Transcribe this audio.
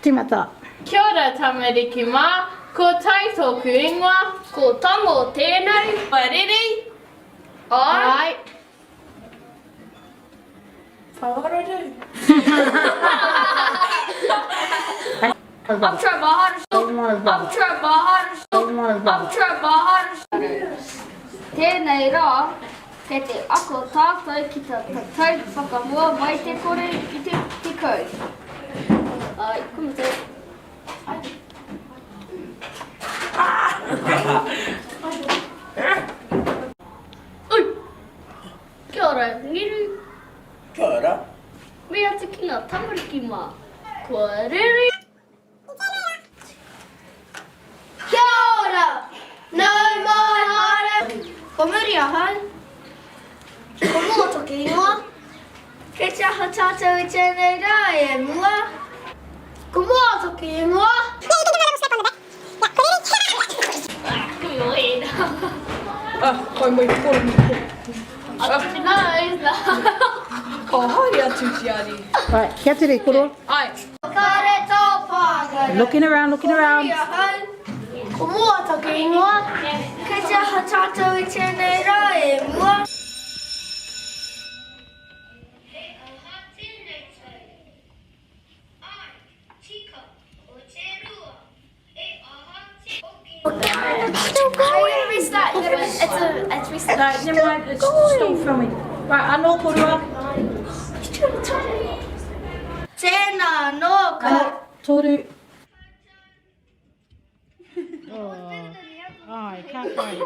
Timata. Kia ora tamariki mā, ko Tai tōku ingoa. Ko Tango tēnei. Kua riri. Ai. Ai. Whakaruru. I'm trying my hardest. I'm trying my hardest. I'm trying my hardest. Tēnei rā, kei te ako tātou ki te tatau whakamua mai te kore i te tekau. Ai, ko te. Ui! Kia ora, Ngiru. Kia ora. Me atu ki ngā tamariki mā. Kua rere. Kia ora! Nau mai haere! Ko muri ahau. Ko mua toku ingoa. Kei te aha tātou i tēnei rā e mua? Ko mua toku ingoa. Ka haere atu Gianni. Right, kia tere, koro. Ai. Looking around, looking around. Ko mua taku ingoa. Kei te aha tātou i tēnei rā e mua? He aha tēnei tau? Āe, tika, ko te rua. He aha te hoki? Restart. It's a, it's restart. No, never mind, it's still filming. Right, anō korua. Tēnā anō ka. Toru. Oh, ai, ka pai.